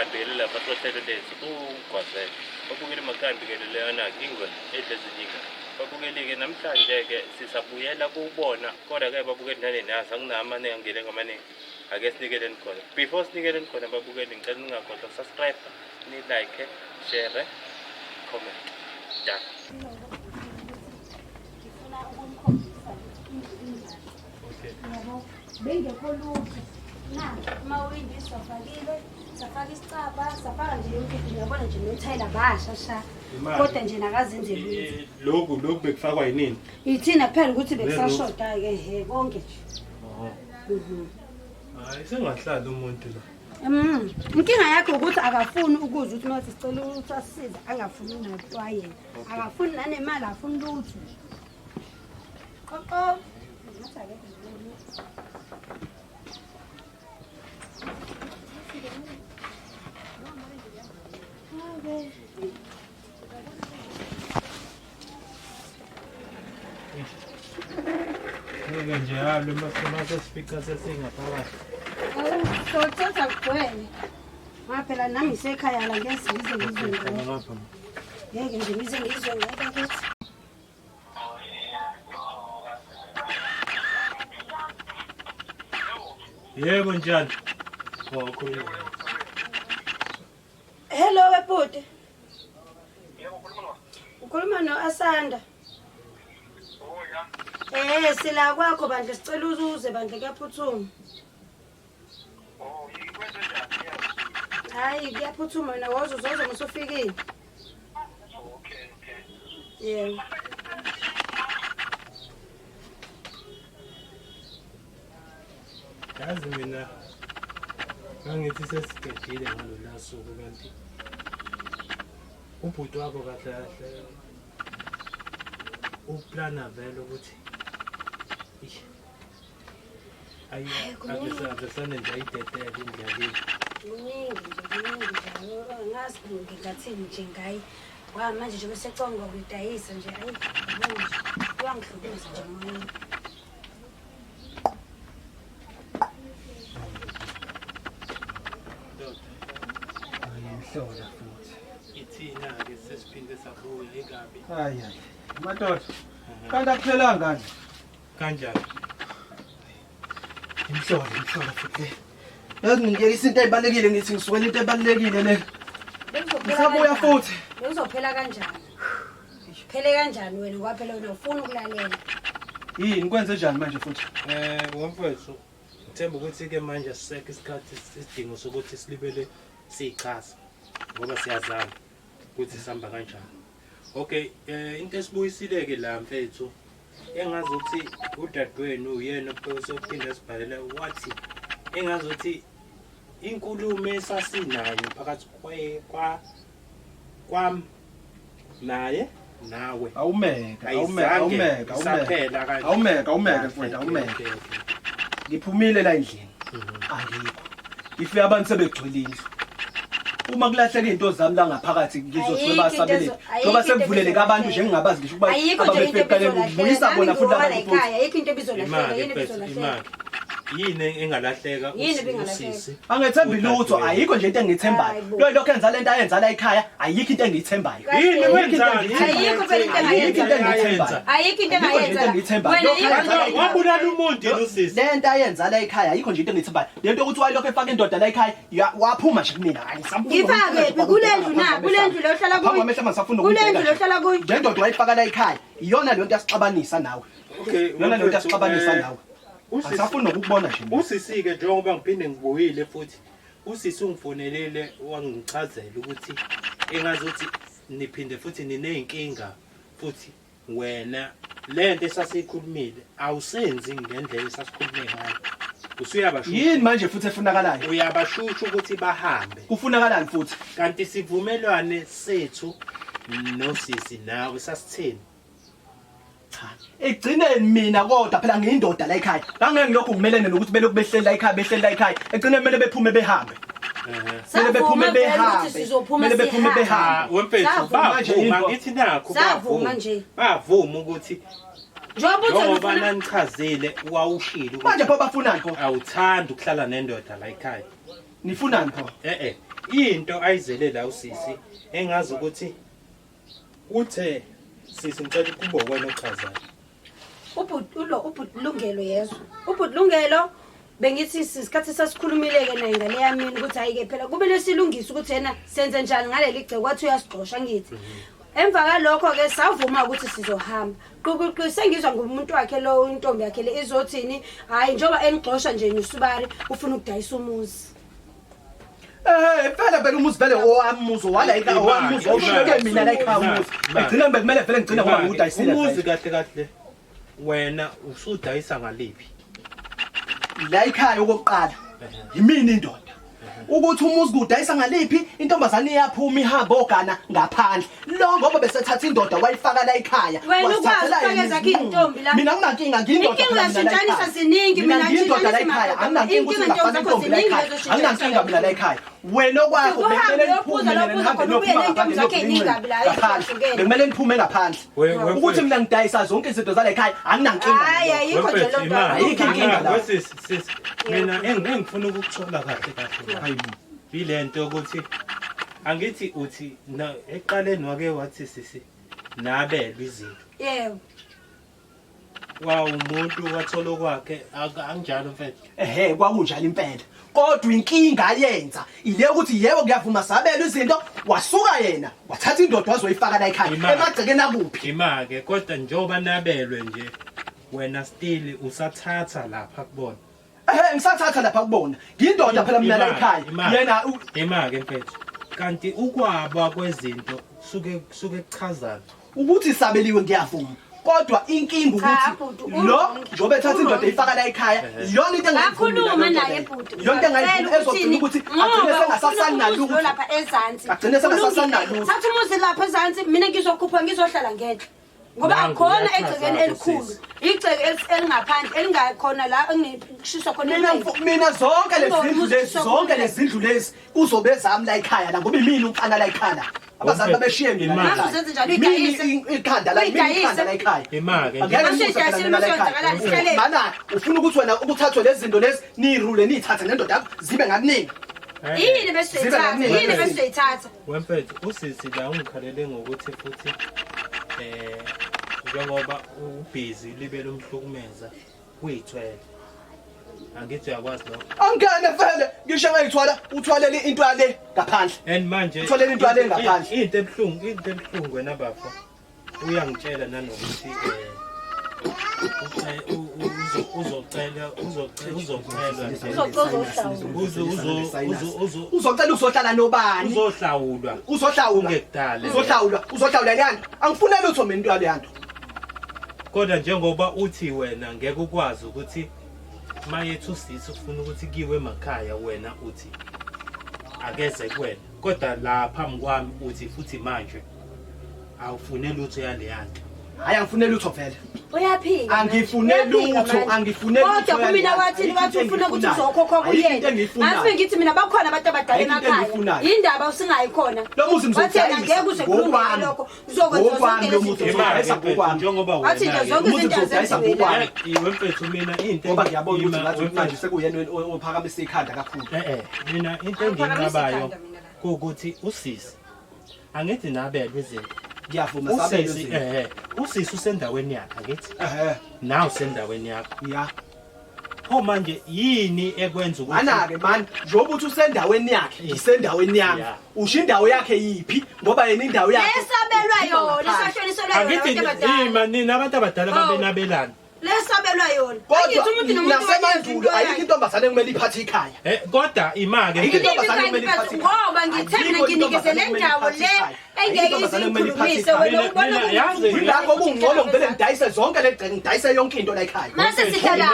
Ngibingelela lapha sohlelo lethu uGwazela. Babukeli emakhaya ngibingelele yona-ke ingwenya edla eziningi. Babukeli-ke namhlanje-ke sisabuyela kubona kodwa-ke babukeli nane nazi anginamaningi angingene ngamaningi. Ake sinikeleni khona. Before sinikeleni khona babukeli ngicela ningakhohlwa subscribe, ni-like, share, comment. Done. Ngifuna ukumkhombisa ukuthi indlu injani. Okay. Yabo, bengekho lutho. Na, amawindi safakile, safaka isicaba, safaka nje yonke into. Uyabona nje nothayela basha sha. Imali. Kodwa nje nakazenze lutho. Lokhu bekufakwa yinini? Ithina kuphela ukuthi bekusashoda ke he konke nje. Mhm. Hayi sengahlala umuntu la. Inkinga yakhe ukuthi akafuni ukuzwa ukuthi manje sicela ukuthi asisize angafuni natwa yena. Akafuni nanemali afuni lutho nje. Qoqo. Ngathi akekho nje. Ngeke nje yalo mase sifica sesingaphakathi. Awu, sothatha kugcwele. Ngoba phela nami ngisekhaya la ngeke ngize ngizwe Khona ngeke. ngapha. Ngeke nje ngize ngizwe ngeke ukuthi. Yebo njani? Oh, khuluma. Hello webhuti. Ukhuluma no-Asanda. Eh sila kwakho bandla sicela uzuze bandla kuyaphuthuma. Hayi kuyaphuthuma wena woza uzoza musufikile. Yebo. Yazi mina ngangithi sesiqedile ngalolu suku kanti ubhuti wakho kahle kahle uplana vele ukuthi eish, ayi Hayi, kuningi. avesane nje ayidedele indlu yakini. Kuningi nje kuningi nje angazi ngingathini nje ngaye. Ngoba manje nje beseconga ukuyidayisa nje ayi yabo nje uyangihlukumeza nje emoyeni. Ndoda, Ayimhlola futhi. ithina-ke sesiphinde sabuya ingabi Hayi hayi. Madoda. Kanti akuphelanga nje. kanjani? Imhlola, imhlola futhi le. Yazi ngiyekisa into ebalekile ngithi ngisukela into ebalekile le. Bekuzophela Ngisabuya kanjani? futhi. Bekuzophela kanjani? Phele kanjani wena ngoba phela wena ufuna ukulalela. Yini kwenze njani manje futhi? Wemfethu, ngithemba ukuthi-ke manje asisekho isikhathi isidingo sokuthi silibele siyichaza ngoba siyazama ukuthi sihamba kanjani. Okay, into esibuyisile-ke la mfethu engazuthi udadewenu uyena osophinde asibhalele wathi engazuthi inkulumo esasinayo phakathi kwa kwam naye nawe Awumeka, awumeka, ayizange awumeka, awumeka. isaphela kanje. Awumeka, awumeka Kahle, mfowethu, okay, awumeka. okay. Ngiphumile la endlini. Angikho. Ngifike abantu sebegcwele indlu. Uma kulahleka izinto zami la ngaphakathi ngizozweba Ayikho into sabeleni. ayikho Njengoba into sekuvuleleke abantu nje ebizolahleka. ngingabazi ngisho ukuba Ayikho nje into ababefike ekuqaleni ebizolahleka. ngibuyisa Nami bona futhi ngiwala abantu futhi. ekhaya, ayikho into ebizolahleka, Imali yini mfethu, ebizolahleka? imali. Yini engalahleka Yini ebingalahleka? usisi? Angethembi lutho, Udadewenu. ayikho nje into engiyithembayo. Hayi bo. Lo lokho enza lento ayenza la ekhaya, ayikho into engiyithembayo. Yini Ayikho into wenzani? engiyithembayo. Ayikho phela into Ayikho into engayenza. engiyithembayo. Ayikho into Ayikho nje into engayenza. engiyithembayo. Wena Lokho yikho ayenza la nje- ekhaya. Wabulala umuntu yena usisi. Le nto ayenza la ekhaya ayikho nje into engiyithembayo. Le nto yokuthi wayelokhu efaka indoda la ekhaya, waphuma nje kumina. Angisafuni Ngifake nokumbheka phi? Kule ndlu phambi na? kwamehlo Kule ami. ndlu le ohlala Phambi kuyo? kwamehlo ami angisafuni Kule nokumbheka ndlu le nje. ohlala kuyo? Le ndoda wayifaka la ekhaya, iyona leyo nto yasixabanisa nawe. Okay, Iyona leyo nto yasixabanisa mfethu, nawe. usisi- Angisafuni nokukubona nje. mina. Usisi-ke njengoba ngiphinde ngibuyile futhi usisi ungifonelile wangichazela ukuthi engazuthi niphinde futhi niney'nkinga futhi wena le nto esasiyikhulumile awusenzi ngendlela esasikhulume ngayo usuyabashusha Yini manje futhi efunakalayo? uyabashusha ukuthi bahambe Kufunakalani futhi? kanti isivumelwane sethu nosisi nawe sasitheni Cha. Ekugcineni mina kodwa phela ngiyindoda la ekhaya. Ngangeke ngilokhu ngimelene nokuthi belokhu behleli la ekhaya behleli la ekhaya. Ekugcineni kumele bephume behambe. Kumele bephume Savuma vele ukuthi behambe. sizophuma Kumele bephume sihambe. behambe. Wemfethu Savuma manje bavuma yini? ngithi nakho Savuma bavuma nje. bavuma ukuthi Njengoba uthi wena njengoba ufuna nanichazile wawushilo Manje ukuthi pho bafunani pho? awuthandi ukuhlala nendoda la ekhaya Nifunani pho? eh eh Into ayizele la usisi engazi ukuthi uthe sisi ngicela kube wena ochazayo. Ubhuti ulo ubhuti Lungelo yezwa. Ubhuti Lungelo bengithi isikhathi sasikhulumile-ke naye ngale yamini ukuthi hhayi-ke phela kube lesilungise ukuthi yena senze njani ngaleli gceke wathi uyasigxosha ngithi. Emva kalokho-ke savuma ukuthi sizohamba. Qukuqu sengizwa ngomuntu wakhe lo intombi yakhe le izothini hhayi njengoba enigxosha nje nosubari ufuna ukudayisa umuzi. Eh, vele vele umuzi vele owami umuzi wala ekhaya owami umuzi wawushiyeke mina la ekhaya umuzi. Egcina bekumele vele ngigcine ngoba ngiwudayisile. Umuzi kahle kahle wena usudayisa ngaliphi? La ekhaya okokuqala yimina indoda. Ukuthi umuzi kudayisa ngaliphi intombazane iyaphuma ihamba ogana ngaphandle. Lo ngoba besethatha indoda wayifaka la ekhaya. Wena ukwazi Wasithathela ukufaka yena ezakhe izinqumo. iy'ntombi la. Mina nginankinga ngiyindoda Inkinga phela mina la uyashintshanisa ekhaya. ziningi, Mina mina ngiyindoda la ngishintshanisa ekhaya madoda. anginankinga ukuthi Inkinga ngingafaka ntombi zakho intombi la ziningi ekhaya. lezo shintshanisa Anginankinga mina la ekhaya. Wena okwakho Ukuhambe bekumele uyophuza niphume la nina uphuza nihambe khona, ubuye niyophuma ney'ntombi ngaphandle zakho niyogcina ey'ningi kabi la, ngaphandle. ey'hlukahlukene. Bekumele niphume ngaphandle. Ukuthi mina ngidayisa zonke izinto zala ekhaya anginankinga. Hhayi, nalokho. ayikho nje loo nto. Ayikho inkinga la. Sisi sisi mina engifuna ukukuthola kahle kahle. Hayibo. Yilento ukuthi angithi uthi na ekuqaleni wake wathi sisi nabelwa izinto. Yebo. Wa umuntu wathola okwakhe anginjalo mfethu. Ehhe kwakunjalo impela. Kodwa inkinga ayenza ile ukuthi yebo kuyavuma sabelwa izinto wasuka yena wathatha indoda wazoyifaka la ekhaya emagcekeni akuphi. Ima-ke kodwa njengoba nabelwe nje wena still usathatha lapha kubona. Ehhe ngisathatha lapha kubona. Ngiyindoda phela mina la ekhaya. Yena ima-ke mfethu. Kanti ukwaba kwezinto suke suke kuchazana. Ukuthi sabeliwe ngiyavuma. Kodwa inkinga Cha, ukuthi bhuti, lo u-wrong. njengoba ethatha indoda U-wrong. ifaka la ekhaya iyona into engayivumi Ngakhuluma mina naye leyo nto bhuti. leyo. Iyona into engayivumi ezogcina ukuthi agcine sengasasali nalutho. lapha ezansi. Agcine sengasasali Kulungile. nalutho. Thatha umuzi lapha ezansi mina ngizokhupha ngizohlala ngenhla. Ngoba Nangu akhona uyachaza egcekeni ke elikhulu. sisi. Igceke elingaphandle elingakhona la engikushiswa khona. Mina impepho. mina zonke lezi Indoda zindlu umuzi lezi ushiswa zonke khona lezi zindlu lezi kuzobe zami la ekhaya la ngoba imina umfana la ekhaya la. Abazali babeshiye mina la Imali. ekhaya. Mase uzenze njalo, Mina uyidayise. ikhanda la mina Uyidayise. ikhanda la ekhaya. Ima-ke nje. Angeke Mase ngimuse phela uyidayisile, mina la mase ekhaya. wenzakalani? Sihlalele. Mana ufuna ukuthi wena ukuthathwe lezi zinto lezi niyirule niyithathe nendoda yakho zibe ngakuningi. Yini bese Zibe uzoyithatha? kaningi. Yini bese uzoyithatha? Wemfethu usisi la ungikhalele ngokuthi futhi eh njengoba ubhizi libele umhlukumeza uyithwele. Angithi uyakwazi lokho. Angene vele ngisho ngayithwala uthwalele into yale ngaphandle. And manje Uthwalele into yale ngaphandle. Into ebuhlungu wena bafo. Uyangitshela nanokuthi uzocela uzocela uzocelwa nje. Uzocela uzohlawula. Uzo uzo uzo uzo Uzocela uzohlala nobani? uzohlawulwa. Uzohlawula. Kungekudala. Uzohlawula, uzohlawula leyanto. Angifune lutho mina into yaleyanto. Kodwa njengoba uthi wena ngeke ukwazi ukuthi mayethu usisi ufuna ukuthi kiwe emakhaya wena uthi akeze kuwena. Kodwa la phambi kwami uthi futhi manje awufune lutho yaleyanto. Hayi angifune lutho vele. Uyaphika. Angifune manje. Uyaphika lutho, manje. angifune lutho Kodwa kumina yaleyanto. wathini Ayikho wathi into ufuna ukuthi engiyifunayo. uzokhokha Ayikho into kuyena. engiyifunayo. Ngathi ngithi mina bakhona abantu abadala Ayikho into emakhaya. engiyifunayo. Yindaba usingayi khona. Lo muzi Wathi yena ngizowudayisa ngeke uze kulungele ngokwami. lokho. Uzokwenza Ngokwami zonke lo lezi muzi zinto. ngizowudayisa ngokwami. Njengoba Wathi nje wena zonke Umuzi izinto ngizowudayisa azenziwe la. ngokwami. Iwe mfethu mina into Ngoba ngiyabona ukuthi ima- ngathi manje wemfethu, sekuyena ophakamisa ikhanda kakhulu. Mina into Angiphakamisi enginqabayo ikhanda mina la. kuwukuthi usisi angithi nabelwe izinto. Ngiyavuma sabelo Usisi izinto. usisi usendaweni yakhe angithi Ehhe, nawe usendaweni yakho. ya. Pho manje yini ekwenza ukuthi Mana-ke mani njengoba uthi usendaweni yakhe ngisendaweni yami Yeah. usho indawo yakhe yiphi ngoba yena indawo yakhe Lesabelwa yona, esahloniselwa yona Angithi abantu abadala. ima nina abantu abadala Oh. babenabelana. Lesabelwa yona. Kodwa Angithi umuntu nomuntu nasemandulo ayikho intombazane ekumele iphathe ikhaya. Kodwa ima-ke Ayikho mfethu. intombazane ekumele iphathe ikhaya. Ngoba ngithe mina Ayikho nginikeze intombazane le ekumele ndawo iphathe le ikhaya. engeke Ayikho intombazane ekumele iphathe izikhulumise ikhaya. wena ubona Mina- yazi- Yilapho kungcono ngivele ngidayise zonke le gceke ngidayise yonke into la ekhaya. Mase sihlala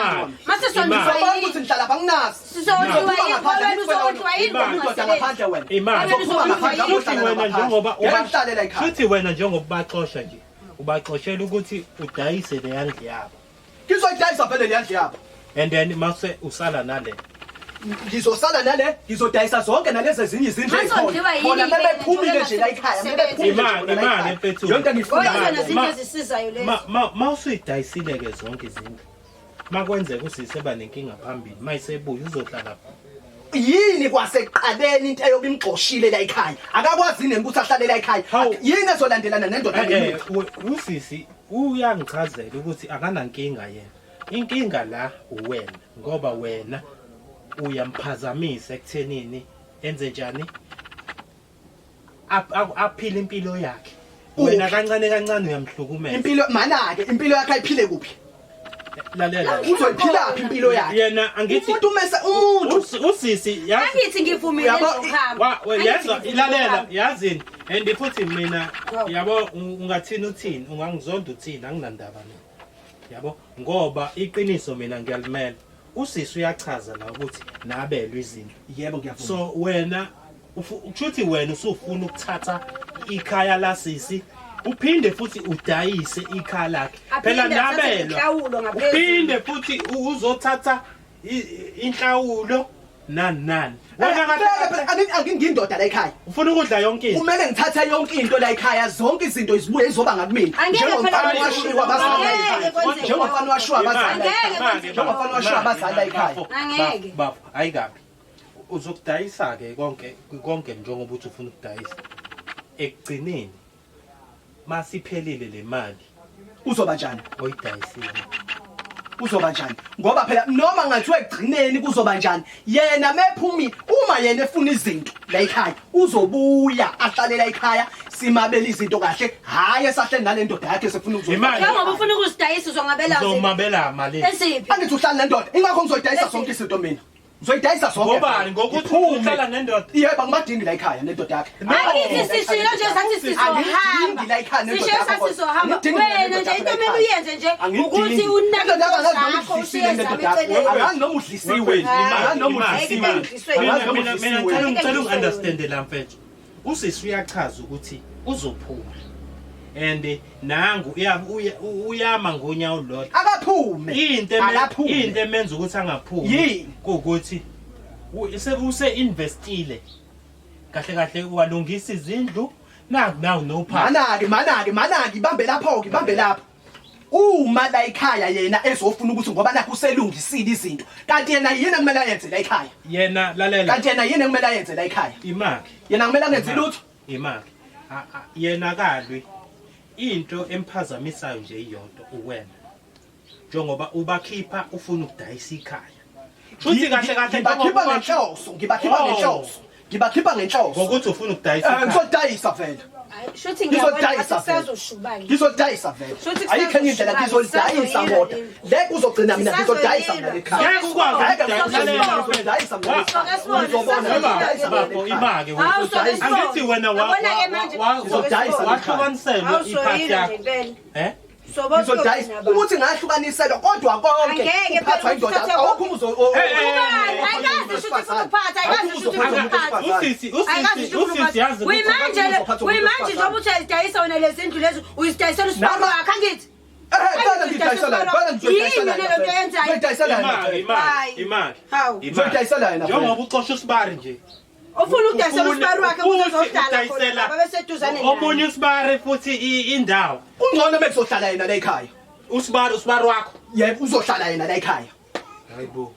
mase sondliwa Ngizobona yini? ukuthi ngihlala lapha nginazi. Sizondliwa yini? Uzophuma Wena ngaphandle, uzondliwa yini Imali. Indoda ngaphandle wena. Imali. Uzophuma ngaphandle Futhi uyohlala wena ngaphandle. njengoba Ngeke ngihlale la ekhaya. Futhi wena njengoba ubaxosha nje ubaxoshela ukuthi udayise leya ndlu yabo. Ngizoyidayisa vele leya ndlu yabo. And then mase usala nale. Ngizosala nale, ngizodayisa zonke nalezi ezinye izindlu Masondliwa ezikhona. yini Bona ke bebephumile njengoba nje la ekhaya, sebenza? bebephumile nje Imali, bona la imali ekhaya. mfethu. Yonke engiyifunayo. Kodwa zona Ma- zinto ezisizayo lezi. Ma Yini kwasekuqaleni into eyobe imgxoshile la ekhaya? Akakwazi yini ukuthi ahlale la ekhaya? Hawu. Yini ezolandelana nendoda Eh, eh, ngemuva? usisi uyangichazela ukuthi akanankinga yena. Inkinga la uwena ngoba wena uyamphazamisa ekuthenini enze njani aphile impilo yakhe. Wena kancane kancane uyamhlukumeza. Impilo mana-ke impilo yakhe ayiphile kuphi? Lalela. Uzoyiphilaphi impilo yakhe? Yena angithi Umuntu mese umuntu usisi yazi Angithi ngivumile Uyabo, nje ukuhamba. Wa Angithi yezwa ngivumile ilalela ukuhamba. yazini and futhi mina Wow. yabo ungathini uthini ungangizonda uthini anginandaba mina yabo ngoba iqiniso mina ngiyalimela usisi uyachaza la ukuthi nabelwe izinto Yebo ngiyavuma. so wena kushuthi wena usufuna ukuthatha ikhaya lasisi uphinde futhi udayise ikhaya lakhe phela Aphinde athathe nabelwa inhlawulo ngaphezulu. uphinde futhi uzothatha inhlawulo nani nani wena Bheka kahle phela angingindoda la ekhaya. ufuna ukudla yonke into Kumele ngithathe yonke into la ekhaya zonke izinto izibuye izoba ngakumina. Angeke phela Njengomfana kwenzeke. washiwa abazali la Angeke ekhaya. kwenzeke. Njengomfana washiwa abazali la Angeke ekhaya. kwenzeke. Njengomfana washiwa abazali la ekhaya. Angeke. Bafo, ayikabi. Uzokudayisa ke konke konke njengoba uthi ufuna ukudayisa. Ekugcineni masiphelile le mali Uzoba njani? oyidayisile. Kuzoba njani? Ngoba phela noma ngathiwa ekugcineni kuzoba njani? Yena mephumi uma yena efuna izinto la ekhaya uzobuya ahlale la ekhaya simabele izinto kahle hayi esahleli nale ndoda yakhe sefuna ukuzoyifaka. Imali. Njengoba ufuna ukuzidayisa uzongabela Uzomabela mali. eziphi? Angithi uhlala nendoda ingakho ngizoyidayisa zonke izinto mina. Ngizoyidayisa zonke. Ngobani ngokuthi Ngiphume. uhlala nendoda. Yebo angibadingi la ekhaya nendoda yakhe. Angithi sishilo nje sathi sizohamba. Angidingi la ekhaya nendoda Sishilo yakho. sathi sizohamba. Angidingi mina Wena nendoda nje yakho into la emele ekhaya. uyenze nje Angidingi. ukuthi unake Indoda yakho angazi noma zakho udlisiwe ushiye nendoda zami yakho. eceleni. Angazi noma udlisiwe. Angazi noma udlisiwe. Angazi noma Mina mina udlisiwe. ngicela ngicela ungiunderstand la mfethu. Usisi uyachaza ukuthi uzophuma. And nangu uyama ngonyawo lodwa. Akaphume. Into Akaphume. into emenza ukuthi angaphumi Yini? kuwukuthi use investile. Kahle kahle walungisa izindlu naku nawu nopha. Manake manake manake ibambe lapho ke ibambe lapho. Uma la ekhaya yena ezofuna ukuthi ngoba nakho uselungisile izinto kanti yena yini ekumele ayenze la ekhaya? Yena lalela Kanti yena yini ekumele ayenze la ekhaya? imali. Yena kumele angenzi lutho. Imali. Yena kalwi into emphazamisayo nje iyodwa uwena. Njengoba ubakhipha ufuna ukudayisa ikhaya. Futhi kahle kahle ngibakhipha njengoba ngenhloso, ngibakhipha Oh. ngenhloso. Ngibakhipha ngenhloso. Ngokuthi ufuna ukudayisa Eh ikhaya. ngizodayisa vele. Hayi, Shuthi ngiyabona Ngizodayisa ngathi vele. kusazoshuba-ke. Ngizodayisa vele. Shuthi Ayikho enye indlela kusazoshuba-ke, ngizolidayisa sisazoyilwa kodwa. lento. Le kuzogcina mina ngizodayisa mina lekhaya. Ngeke ukwazi Ngeke ukudayisa. ngizodayisa mina Soke sibone, Ngizobona sisazoyilwa ngizodayisa lento. Bafo imake Hawu, wena. soke sibone. Angithi wena Yabona-ke manje, Ngizodayisa soke sibone. wahlukaniselwa Hawu, iphathi soyilwa nje yakho. impela. Eh? Sobo Ngizodayisa siyogcina abantu. ukuthi ngahlukaniselwa kodwa konke Angeke kuphathwa phela indoda uthathe awukho konke. umuzo Eh, eh, Ayikazi shuthi ufuna ukuphatha, ayikazi shuthi ufuna ukuphatha. Usisi Ayikazi usisi shuthi ufuna usisi yazi ukuphatha. ukuthi Uyimanje uzophatha umuntu uyimanje wesifazane. njengoba uthi uyazidayisa wena lezi ndlu lezi uyizidayisela usibalo Nama- wakhe angithi. Eh phela ngidayisela phela ngizodayisela Yini lento oyenzayo? Ngizodayisela Imali imali Hayi. imali. Hawu. Imali. Ngizodayisela yena phela. Njengoba uxosha usibari nje. Ufuna ukudayisela usibari wakhe ukuze Futhi uzohlala khona udayisela babeseduzane naye. Omunye usibari futhi indawo. Kungcono bekuzohlala yena la ekhaya. Usibari usibari wakho. Yebo uzohlala yena la ekhaya. Hayibo.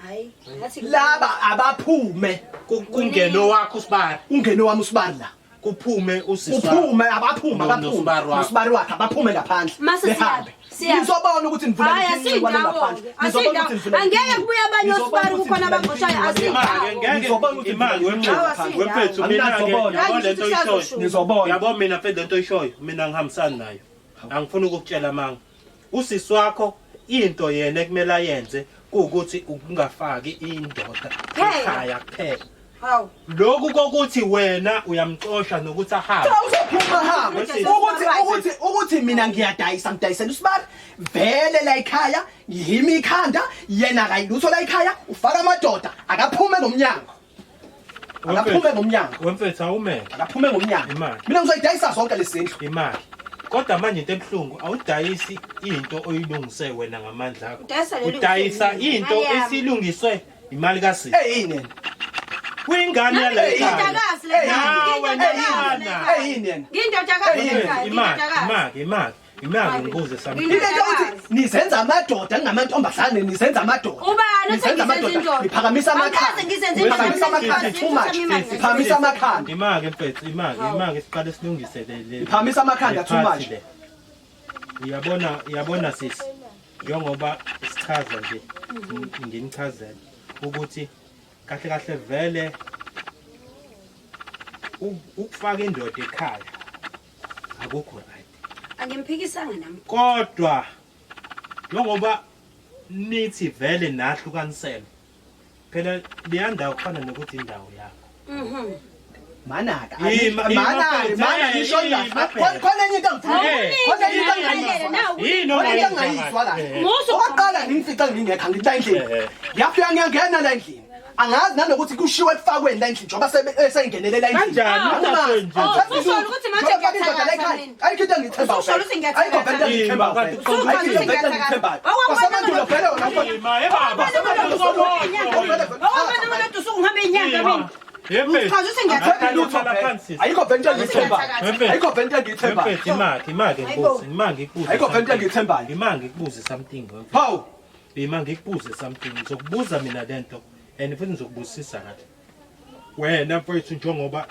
Hayi, ngathi Laba abaphume Kungeno wakho usibari. ungene wami usibari la. Kuphume usisi wakho. Uphume abaphume abaphume Nosibari wakho. nosibari wakhe abaphume ngaphandle. Mase Behambe. siya- Ngizobona ukuthi nivula Hayi, liphi inxiwa asindawo-ke, ngaphandle. Ngizobona asindawo. ukuthi nivula Angeke liphi kubuye abanye Ngizobona osibari ukuthi kukhona nivula abaxoshayo, liphi asindawo. Imali ngeke Ngizobona ukuthi imali nivula wemfethu. Hawu, asindawo. Wemfethu mina ke Anginazobona. yabo Hayi, lento ngisho ukuthi oyishoyo. kusazoshuba. Nizobona. Yabo mina mfethu lento oyishoyo mina ngihambisani nayo. Angifuni ukukutshela manga. Usisi wakho into yena ekumele ayenze kuwukuthi ukungafaki indoda Kuphela. ekhaya kuphela. Hawu. Lokhu kokuthi wena uyamxosha nokuthi ahambe. Cha uzophuma hambe. Usisi. Ukuthi ukuthi ukuthi mina ngiyadayisa ngidayisela usibari vele la ekhaya ngihimi ikhanda yena akayilutho la ekhaya ufaka amadoda akaphume ngomnyango. Akaphume ngomnyango. Wemfethu awumele. Akaphume ngomnyango. Imali. Mina ngizoyidayisa zonke lezindlu. Imali. Kodwa manje into ebuhlungu awudayisi into oyilungise wena ngamandla akho. Udayisa leli Udayisa ungise into imali yami. esilungiswe imali kasisi. Hey yini yena? Kuyingane yala Hey, ekhaya. Ngiyindodakazi le Hey, ekhaya, Nawe ngiyindodakazi le mntana. ekhaya. Hey yini yena? Ngiyindodakazi le Hey, ekhaya, Imali, ngiyindodakazi. imali, imali. Imake ngibuze something. Ile nto ukuthi nizenza amadoda ningamantombazane nizenza amadoda. Ubani othe Nizenza ngizenza amadoda indoda? niphakamisa amakhanda. Angikaze ngizenze indoda, Niphakamisa mina amakhanda ngikwazi too much. ukuthi imali Niphakamisa amakhanda. Imake mfethu, imake, imake siqale silungise le le. Iphakamisa amakhanda le too part much. le. Uyabona, uyabona sisi. Njengoba sichaza nje nginichazele ukuthi kahle kahle vele ukufaka indoda ekhaya akukho right. Angimphikisanga nami. Kodwa njengoba nithi vele nahlukaniselwa phela leya ndawo kufana nokuthi indawo yakho. Manaka. Ima- ima Mana, mfethu, mana eh, ngisho ima kahle. mfethu. Khona enye into engifuna. Eh. Khona enye into engingayizwa. Yini Khona into ongayizwa engingayizwa kahle? kahle. Eh. Musu Okokuqala ngimfica ngingekho angithi la endlini. Eh. Ngiyafika ngiyangena la endlini. Angazi nanokuthi kushiwe ekufakweni la endlini njengoba seyingenele la endlini. Kanjani? Angimazi. Uthathwe nje. Angithembi Oh, ususho lutho. ukuthi manje Njengoba indoda la ekhaya, ngiyathakatha mina. ayikho into engiyithembayo. Ususho ukuthi ngiyathakatha. Ayikho vele into engiyithembayo. Ima, Ayikho into vele engiyithembayo. Kwasemandulo vele wena mfana. Ima, eh baba. Awubona umuntu usuku ngihambe inyanga mina. Ngichaza ukuthi ngiyathakatha. Angithembi lutho vele. Ayikho vele into engiyithembayo. Ayikho vele into engiyithembayo. Mfethu imake, imake ngibuze, imake ngikubuze. Ayikho vele into engiyithembayo. Imake ngikubuze something. mfethu. Hawu. Ima ngikubuze something. Ngizokubuza mina lento and futhi ngizokubuzisa kahle. Wena mfethu njengoba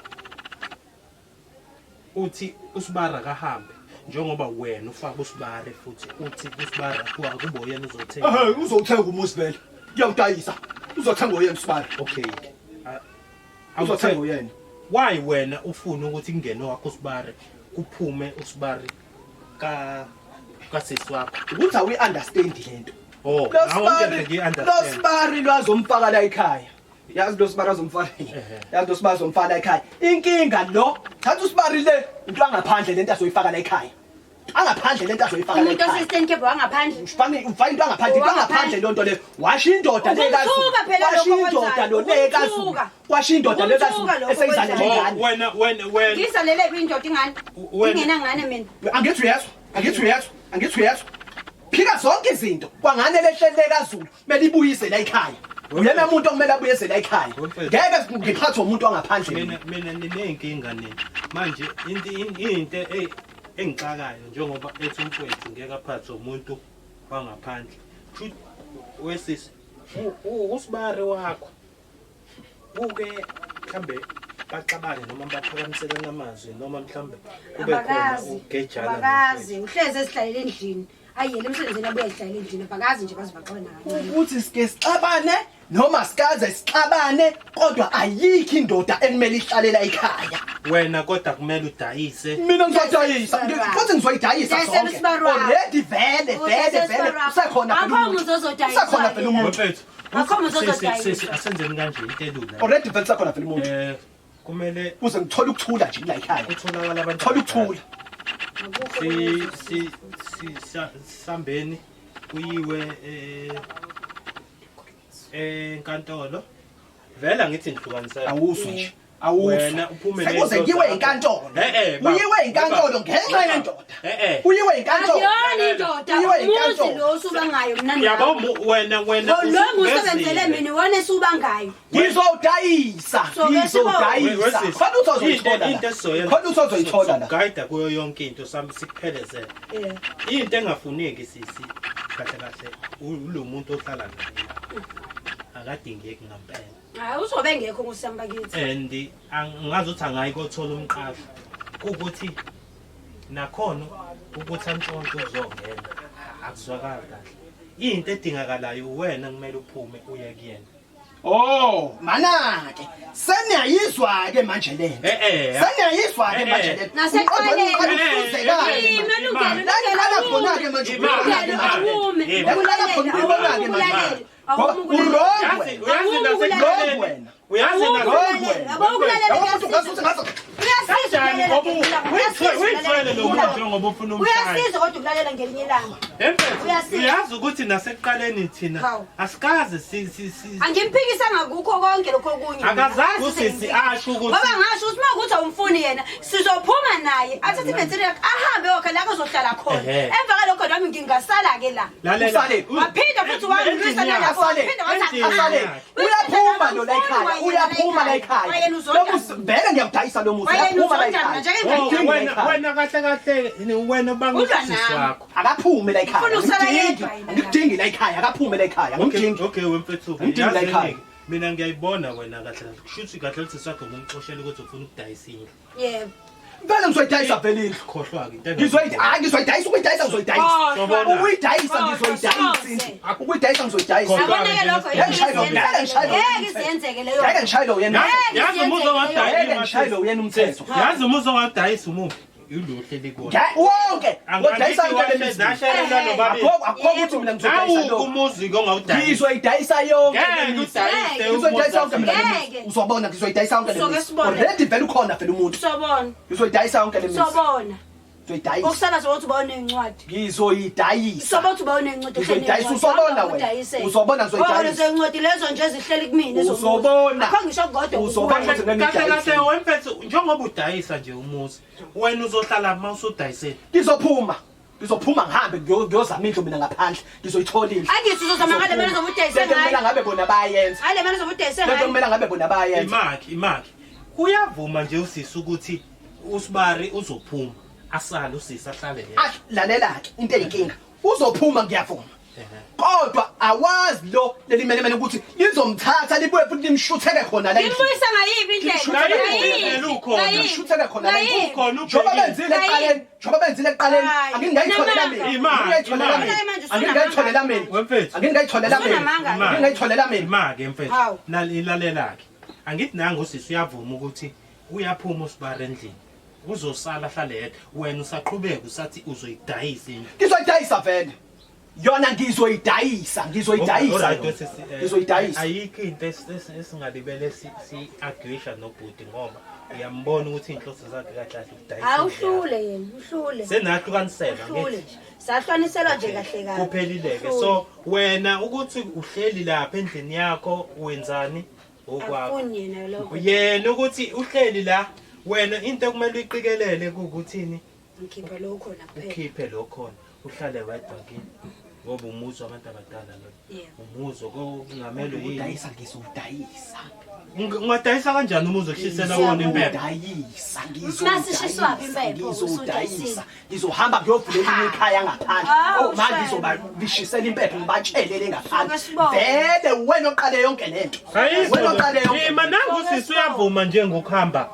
uthi usibara kahambe njengoba wena ufaka usibare futhi uthi usibara kuwa kubo yena uzothenga. Ehhe, uzowuthenga umuzi vele. Ngiyawudayisa. Uzothenga uyena usibari. Okay. Uzothenga uyena. Why wena ufuna ukuthi kungene wakho usibare kuphume usibare ka kasisi wakho? Ukuthi awu-understand lento. Oh, Lo awungeke sibari, lo ngi-understand. sibari lwazomfaka la ekhaya. Yazi lo sibari azomfaka. Yazi lo sibari azomfaka la ekhaya. Inkinga lo, thatha usibari le into angaphandle lento azoyifaka la ekhaya. Angaphandle lento azoyifaka la Umuntu ekhaya. osesiteni kebhe wangaphandle. Ufake ufake into angaphandle, into angaphandle lonto leyo. Washo indoda le kaZulu. Ukumthuka phela Washo lokho indoda lo le okwenzayo. kaZulu. Ukumthuka. Washo indoda le kaZulu Ukumthuka lokho eseyizalele okwenzayo. ingane. Oh, wena wena wena Ngizalele phi indoda ingane? Wena- Ngingenangane mina. Angithi uyezwa, angithi uyezwa, angithi uyezwa. Phika zonke izinto kwangane lehlele kaZulu kumele ibuyise la ekhaya. Uyena umuntu okumele abuyise la ekhaya. Wemfethu. Ngeke ngiphathwe umuntu wangaphandle. mina mina nineyinkinga nina manje into into engixakayo njengoba ethi umfowethu ngeke aphathwe umuntu wangaphandle Kushuthi wesisi usibari wakho kuke mhlambe baxabane noma baphakamiselane amazwi noma mhlambe kube khona Abakazi. ukugejana Abakazi. Uhlezi esihlalele endlini. Ayele emsebenzini abuye ezihlalele endlini. Abakazi nje baze baxabane kancane. Ukuthi sike sixabane noma sikaze sixabane kodwa ayikho indoda ekumele ihlale la ekhaya. wena kodwa kumele udayise Mina ngizodayisa, Usibari wakho. futhi ngizoyidayisa Udayisela sonke. usibari wakho. Already vele vele Udayisela vele usibari wakho. usekhona phela Akho umuntu. muzi ozodayiswa Usekhona phela ke umuntu. mfethu Akho muzi ozodayisa. sisi asenzeni kanje into elula Already vele usekhona phela umuntu. kumele Kuze ngithole ukuthula nje la ekhaya. kutholakala abantu Thola ukuthula. si si si sambeni kuyiwe enkantolo vele angithi ngihlukanisela Awuzwa nje. Awuzwa. Wena uphume Sekuze nento kuyiwe zakho. enkantolo. Eh, eh, baba. Uyiwe enkantolo ngenxa Baba. yendoda. Eh, eh. Uyiwe enkantolo. Akuyona indoda. Uyiwe Umuzi enkantolo. lo osubangayo mina nawe. yabo wena wena Lo ngusebenzele usuvezile. mina iwona esubangayo. Ngizowudayisa. So, ke Ngizowudayisa. Khona uthi ozoyithola into la. esizoyenza Khona uthi ozoyithola la. gayida kuyo yonke into sami sikuphelezele Eh. into engafuneki sisi kahle kahle ulo muntu ohlala naye akadingeki ngampela Hayi uzobe engekho ngusamba kithi. and angazi ukuthi angayi kothola umqasho kuwukuthi nakhona ukuthi antshontshe uzongena akuzwakali kahle into edingakalayo wena kumele uphume uye kuyena Oh, mana ke. Seniyayizwa ke manje lento. Eh, eh. Seniyayizwa ke Eh, manje eh. lento. Nasekuqaleni. Uqala Ima lungelo La ngiqala khona ke manje. Imali, ukubona-ke manje. awume. La ngiqala khona ukubona-ke manje. Ngoba u-wrong Yazi wena. uyazi Wrong nasekuqaleni wena. uyazi Wrong wena. Yabo ukulalela Yabo umuntu ngazuthi ngazo Uyasiza kanjani ukulalela ngoba ngelinye ilanga. Uyasiza uyithwele lo muntu ukulalela. njengoba ufuna umshaya Uyasiza kodwa ukulalela ngelinye ilanga. Emfethu, Uyasiza. uyazi ukuthi nasekuqaleni thina Hawu. asikaze si si si Angimphikisanga kukho konke lokho okunye. Akazazi usisi asho ukuthi- Ngoba ngasho ukuthi uma ukuthi awumfuni yena sizophuma naye athathe ibhethini lakhe ahambe wakhe la azohlala khona. Ehhe. Emva kalokho nami ngingasala ke la. lalela Usale. Waphinda futhi wangilwisa nalapho Asale. waphinda wathi Endlini Asale. yakhe. Uyaphuma Uyaphuma lo la ekhaya, uyaphuma la ekhaya. Lo muzi vele ngiyawudayisa lo muzi, uyaphuma la ekhaya. Oh, wena wena kahle kahle wena banga Ulwa usisi nami. wakho. Akaphume la ekhaya. Ufuna ukusala Angimdingi, yedwa yena. angimdingi la ekhaya, akaphume la ekhaya, Okay, angimdingi. okay wemfethu. Angimdingi la Yazi ekhaya. yini-ke, Mina ngiyayibona wena kahle kahle. Kushuthi kahle usisi wakho ngumxoshela ukuthi ufuna ukudayisa indlu. Yebo. Vele ngizoyidayisa vele indlu. Khohlwa-ke into Ngizoyidayisa, hayi ngizoyidayisa, ukuyidayisa ngizoyidayisa. Sobona. Ukuyidayisa Khohlwa, ngizoyidayisa soze. indlu. Ukuyidayisa ngizoyidayisa. Khohlwa. Yabona-ke lokho Ngeke ngishaye lo, ngeke ngishaye lo. Ngeke isiyenzeke leyo. Ngeke ngishaye lo yena. Yazi umuzi ongadayisa. Ngeke ngishaye lo yena umthetho. Yazi umuzi ongadayisa umuphi? Iluhle likona. Wonke ngodayisa yonke le mizi. Akho akho ukuthi mina ngizoyidayisa Nawuphi lo. umuzi ongawudayisa? Ngizoyidayisa yonke le Ngeke mizi. udayise Ngizoyidayisa yonke mina le mizi. Ngeke. Uzobona ngizoyidayisa yonke le Soke mizi. sibone. Already vele ukhona vele umuntu. Sobona. Ngizoyidayisa yonke le mizi. Sobona. Ngizoyidayisa. Okusala sokuthi uba unencwadi. Ngizoyidayisa. Sobothi uba unencwadi. Ngizoyidayisa usobona wena. Uzobona ngizoyidayisa. Lezo ncwadi lezo nje zihleli kumina ezomuzi. Uzobona. Akho ngisho kodwa. Uzobona ukuthi ngeke Kahle kahle ngidayise. wemfethu njengoba udayisa nje umuzi wena uzohlala uma usudayisele. Ngizophuma. Ngizophuma ngihambe ngiyozama indlu mina ngaphandle. Ngizoyithola indlu. Angithi uzozama ngale mali ozobe udayise Lento kumele ngayo. ngabe bona bayayenza. Ngale mali ozobe udayise Lento ngayo. kumele ngabe bona bayayenza. Imakhi imakhi. Kuyavuma nje usisi ukuthi usibari uzophuma asale usisi ahlale yedwa. Ah, lalela ke into eyinkinga. Uzophuma ngiyavuma. Kodwa awazi lo leli menemene ukuthi lizomthatha libuye futhi limshutheke khona la endlini. Ngimubuyisa ngayiphi indlela? Ngayiphi indlela ukhona? Ngayiphi? Limshutheke khona la endlini. Ngayiphi? Ukhona Njengoba ubhekile. benzile ekuqaleni, njengoba benzile ekuqaleni, Hayi. angingayitholela mina. Imali, Angingayitholela imali. mina. Manje Angingayitholela mina. Wemfethu. Angingayitholela mina. Usunamanga. Angingayitholela mina. Ima-ke mfethu. Hawu. Ilalela-ke. Angithi nangu usisi uyavuma ukuthi uyaphuma usibari endlini. Uzosala ahlale yedwa. Wena usaqhubeka usathi uzoyidayisa indlu. Ngizoyidayisa vele. Yona ngizoyidayisa, ngizoyidayisa. Alright, yona. sisi, Ngizoyidayisa. Ayikho into esingalibele si-agreesha nobhuti ngoba uyambona ukuthi iy'nhloso zakhe kahle kahle ukudayisa. Hayi indlu yakho. uhlule yena, uhlule. Senahlukaniselwa Uhlule ngithi. nje. Sahlwaniselwa nje kahle kabi. Kuphelile-ke. Uhlule. So wena ukuthi uhleli lapha endlini yakho wenzani okwakho. Akufuni yena lokho. Yena ukuthi uhleli la wena into okumele uyiqikelele kuwukuthini Ngikhipha lokho khona kuphela. ukhiphe lo khona uhlale wedwa kini ngoba umuzi wabantu abadala lo Yebo. umuzi okungamele yini Udayisa ngizowudayisa. Ungadayisa kanjani umuzi okushisela wona impepho Ngizowudayisa, Masishiswaphi impepho, ngizowudayisa. Ngizohamba ngiyovula elinye ikhaya ngaphandle. Hawu, Oh, manje shame. ngizobalishisela impepho ngibatshele le ngaphandle. Soke sibone. Vele wena oqale yonke lento. Wena oqale yonke. Ima nangu sisi uyavuma nje ngokuhamba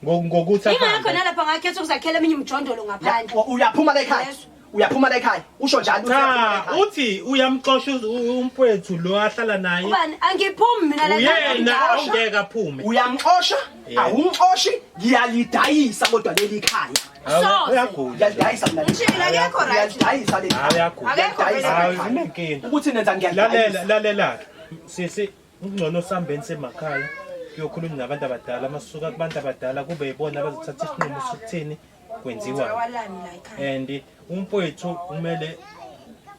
ngokuthi Ingakho ahambe. nalapha ngakhetha ukuzakhela eminye imijondolo ngaphandle. Uyaphuma la ekhaya. Yes. Uyaphuma la ekhaya. Usho njalo uthi uyaphuma la Cha, ekhaya. uthi uyamxosha umfowethu lo ahlala naye. Ubani angiphumi mina la ekhaya. Uyena ongeke aphume. Uyamxosha, Yebo. awumxoshi, ngiyalidayisa kodwa leli khaya. Soze. Uyagula. Ngiyalidayisa mina. leli Ngishilo akekho right. Ngiyalidayisa leli khaya. Uyagula. Akekho Ngiyalidayisa vele. leli khaya. Unenkinga. Ukuthi nenza Lalela ngiyalidayisa. lalela ke. Sisi kungcono sambeni semakhaya kuyokhulunywa nabantu abadala masuka kubantu abadala kube yibona abazothatha isinqumo sokuthini kwenziwa. Awalani la ekhaya. And umfowethu kumele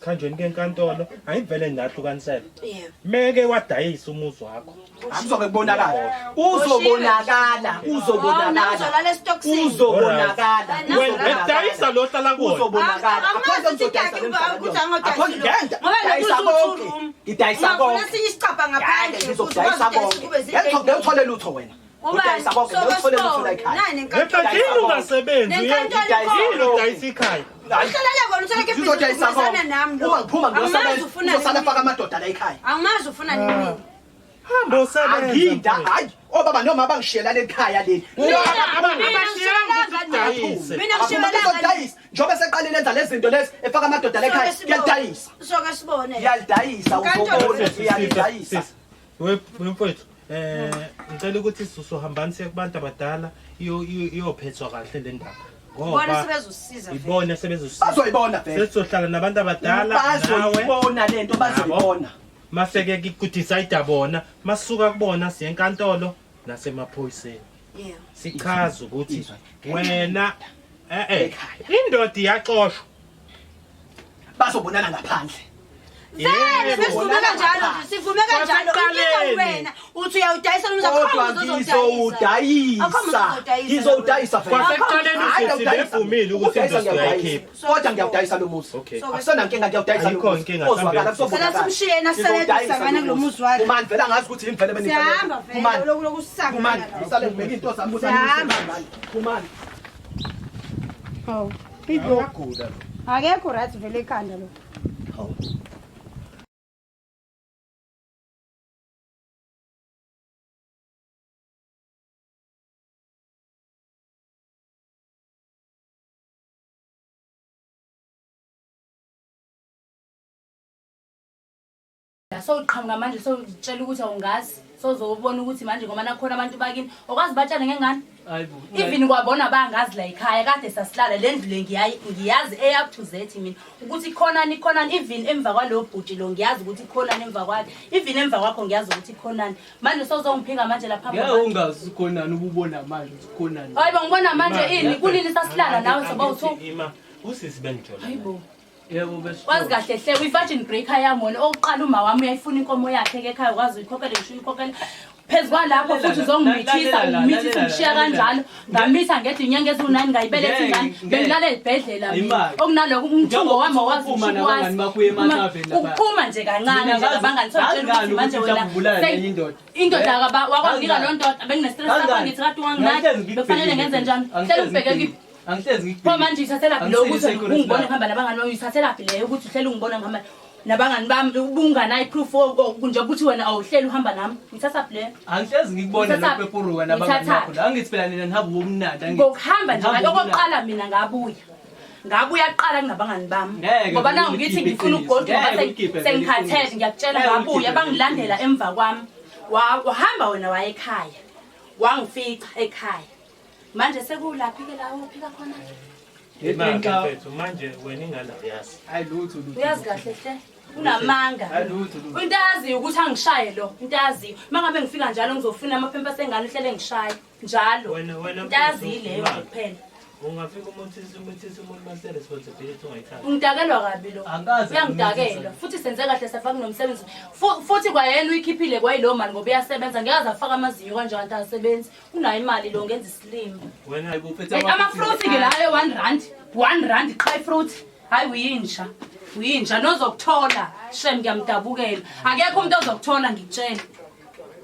khanjweni kenkantolo ayivele nahlukanisela. Yebo. Meke wadayisa umuzi wakho. Akuzobe kubonakala. Uzobonakala, Oh, uzobonakala. uzolala esitokisini. Uzobonakala. Wena, uzobonakala. Edayisa lo ohlala kuwona. Uzobonakala. Amazi Akho nto ukuthi ngizodayisa akhe le mhlaba ukuthi kuyona. angodayisi Akho lo. ngenda. Ngoba lo Ngidayisa kuthi konke. uwu-room. Ngidayisa Ungavula konke. esinye isicabha ngaphandle, Ngeke, futhi ngizodayisa ukwazi konke. ukudayisa kube zinto Ngeke eziningi. uthole lutho wena. Ubani? Udayisa konke, Soke ngeke uthole lutho la sibone. ekhaya. Nani enkantolo? Ngecela ungasebenzi Nenkantolo uyini udayisa ikhaya. Uhlalele kona uthole ke Ngizodayisa konke. nami lo. Uma ngiphuma Angimazi ngiyosebenza, ufuna ngizosala nini. faka amadoda la ekhaya. Angimazi ufuna nini mina. Hamba usebenza. Anginda, hayi, obaba noma bangishiyela leli khaya leli. Mina Abashiyanga ukuthi udayise. Mina Aphuma ngishiyelanga. ngizodayisa. Njengoba seqalile enza lezi zinto lezi, efaka amadoda la ekhaya, Soke sibone. ngiyalidayisa. Soke sibone. Ngiyalidayisa, Inkantolo. uzobona, ngiyalidayisa. Mfowethu, ngicela ukuthi sizohambani siye kubantu abadala iyophethwa kahle le ndaba. Bona Ngoba sebezosiza vele. ibona sebezosiza. Bazoyibona vele. Sesizohlala nabantu abadala nawe. Bazoyibona lento, bazoyibona. Mase-ke kudecide bona, masuka kubona siye enkantolo nasemaphoyiseni. Yebo. Sichaza ukuthi Izwa. wena Ekhaya. indoda iyaxoshwa. Bazobonana ngaphandle. Vele Yebo. besivume kanjalo nje, sivume kanjalo. Kwasekuqaleni. Inkinga wena. Uthi uyawudayisa lo muzi Kodwa akho muzi ozowudayisa. Akho muzi ngizowudayisa. ozowudayisa. Ngizowudayisa vele. Kwasekuqaleni Hayi, usisi ngiyawudayisa. bevumile ukuthi Ukudayisa indoda ngiyawudayisa. uyayikhipha. Kodwa ngiyawudayisa lo muzi. Okay. Akusona nkinga ngiyawudayisa lo Ayikho muzi. inkinga, Ozwakala mhlambe- kuzobonakala. Cela simshiye nasele Ngizowudayisa kusangana lo kulo muzi. muzi wakhe. Kumani vele angazi ukuthi yini vele benifele. Siyahamba vele Kumani. lokhu lokusangana. Kumani. Ngisale ngibeka into zami ukuthi Siyahamba. angisebenzi. Kumani. Hawu. Idlo. Uyagula lo. Akekho right vele ekhanda lo. Sowuqhamuka manje sowuzitshela ukuthi awungazi sowuzobona ukuthi manje ngoba nakhona abantu bakini okwazi batshane ngengane Hayibo. even kwabona bangazi la ekhaya kade sasilala le ndlu le ngiyazi e-up to z mina ukuthi khonani khonani even emva kwalowo bhuti lo ngiyazi ukuthi khonani emva kwakhe even emva kwakho ngiyazi ukuthi khonani manje sowuzongiphinga manje lapha Ngeke ungazi ukhonani ububona manje ukuthi ukhonani. Hayi bo ngibona manje ini kunini sasilala nawe soba Angithi uthu ima usisi bengijola. Hayibo. Yebo bese. Wazi kahle hle uyi-virgin breaker yami wena oqala uma wami uyayifuna inkomo yakhe ke ekhaya ukwazi uyikhokhele ngisho uyikhokhele phezu kwalapho futhi uzongimithisa ungimithisa ungishiya kanjalo ngamitha ngedwa inyanga eziwu-nine ngayibeletha ingane bengilala ezibhedlela mina okunaloko umthungo wami awazi Uphuma nabangani bakho uye emathaveni lapha. ukuphuma nje kancane Mina nje ngazi- nabangani ngazi sotshela ukuthi ngani manje ukuthi wena mhlawumbe ubulala nenye indoda. indoda wakwanginika Kangani? loo ndoda bengine-stress sakho Kangani? ngithi kade unganginaki Ngihlezi ngikubhekile bekufanele ngenze njani Angihlezi hlele ungibheke ngikubhekile. Angihlezi ngikubhekile. Pho manje uyithathelaphi leyo ukuthi Angisiyi ungibone security ngihamba nabangani bami uyithathelaphi leyo ukuthi uhlele ungibone ngihamba nabangani bami ubunganayo i-proof nje ukuthi wena awuhleli uhamba nami uyithathaphi leyo Angihlezi ngikubona Ngithatha- lokho epuruka nabangani ngithatha- bakho. la. Angithi phela nina nihamba ubumnandi angithi. ngokuhamba nje Nihamba ubumnandi. okokuqala mina ngabuya ngabuya kuqala kunabangani bami Ngeke ngoba vele nawu ngithi ulikhiphe ngifuna iqiniso. ukugoduka Ngeke ngoba ulikhiphe vele sengikhathele iqiniso. ngiyakutshela Ngeke ngabuya ulikhiphe vele bangilandela iqiniso. emva kwami Wahamba wena waya ekhaya wangifica ekhaya manje sekulaphi-ke la uphika khona Imali mfethu manje wena ingane awuyazi. Hayi lutho lutho. Uyazi kahle hle. Unamanga. Hayi lutho lutho. Into aziyo ukuthi angishaye lo, into aziyo. Mangabe ngifika njalo ngizofuna amaphempa sengane uhlele ngishaye njalo. Wena wena Into aziyo leyo nje kuphela. Ungafika umuthisa umuthisa umuntu mase responsibility ungayithathi. Ungidakelwa kabi lo. Angikaze Uyangidakelwa. ngimithise. Futhi senze kahle safaka nomsebenzi. Futhi kwayena uyikhiphile kwayilowo mali ngoba uyasebenza. Ngeke aze afake amazinyo kanje kanti akasebenzi. Unayo imali lo ngenza isilima. Wena Hayibo mfethu Hey, ama-fruit ke layo 1 rand. 1 rand qha ifruit. Hayi uyinja. Uyinja nozokuthola. Shem ngiyamdabukela. Akekho umuntu ozokuthola ngikutshela.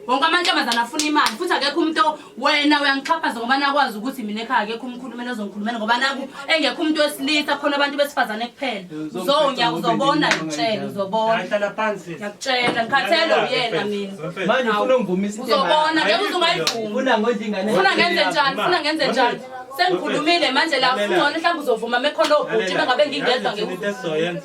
Wonke amantombazana afuna imali futhi akekho umuntu wena uyangixhaphaza ngoba nakwazi ukuthi mina ekhaya akekho umkhulumeli ozongikhulumela ngoba naku engekho umuntu wesilisa khona abantu besifazane kuphela. Uzonya uzobona ngikutshela uzobona. hlala phansi. Ngiyakutshela ngikhathele uyena mina. Manje ufuna ungivumisa into Uzobona ngeke uze emanga. ungayivumi. Ufuna ngodla ingane. Ufuna ngenze njani? Ufuna ngenze njani? Sengikhulumile manje la ungcono mhlawumbe uzovuma mekhona obhuti bengabe ngingedwa Into ngeke. esizoyenza.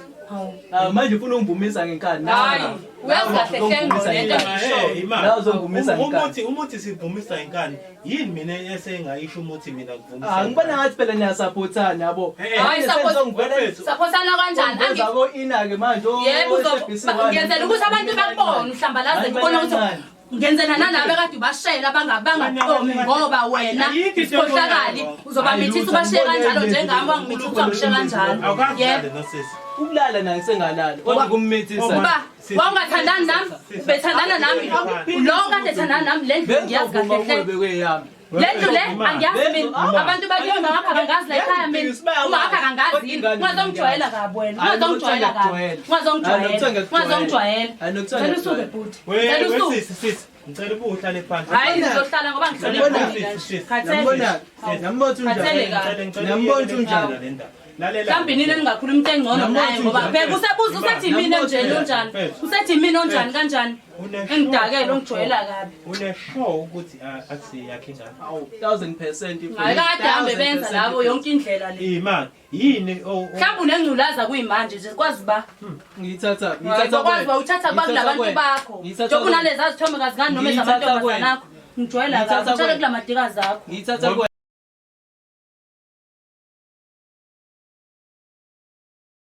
Ah, manje ufuna ungivumisa ngenkani. Hayi, uyazi kahle hle ngqo lento engishoyo. Eh, imali. La uzongivumisa ngenkani. Umuthi umuthi sivumisa inkani. Yini mina esengayisho umuthi mina kuvumisa. Ah, ngibona ngathi phela niyasupportana yabo. Eh, Hayi, support- Mfethu, Saphosana kanjani? Ngiveza Angithi ko ina ke manje. o- yebo SABC one. ngenzela ukuthi abantu bakubone uhlambalaze kubona ukuthi ngenzela nalaba ekade ubashela bangaqomi ngoba wena Ayikho into isikhohlakali ebona. uzobamithisa ubashiye kanjalo njengami wangimithisa wangishiye kanjalo Awukazi yebo udlale nosisi. Ukulala naye sengalala. Kodwa kummithisa. Ba, wawungathandani nami ubethandana nami lo kade ethandana nami le ndlu ngiyazi Bengizovuma kahle hle kuwe bekweyami. Le ndlu le angiyazi mina Ima. abantu bakini uma ngakho akangazi la ekhaya mina uma ngakho akangazi yini ungazongijwayela kabi wena ungazongijwayela kabi ungazongijwayela ungazongijwayela cela usuke bhuti We cela we usuke sisi sisi. Ngicela ube uhlale phansi. hayi ngizohlala ngoba ngihlonipha mina nje khathele Nambona nambona Khathele unjani? kabi. Nambona unjani? Le ndaba. Lalela. mhlawumbe nini ningakhuluma into engcono naye ngoba bheka usebuza usethi mina nje onjani usethi mina onjani kanjani engidakele ongijwayela kabi Une-sure ukuthi akusi yakhe ingane. Awu 1000% hayi kade hambe benza labo yonke indlela le Imali. Yini mhlawumbe unengculaza kuyimanje nje kwazi ba Ngiyithatha ngiyithatha uba uthatha kuba kulabantu bakho njengoba unalezi azithombe kazingani noma Ngiyithatha ezamantombazana akho ngijwayela kabi Ngiyithatha utshele kuwena. kula madikazi akho Ngiyithatha kuwena.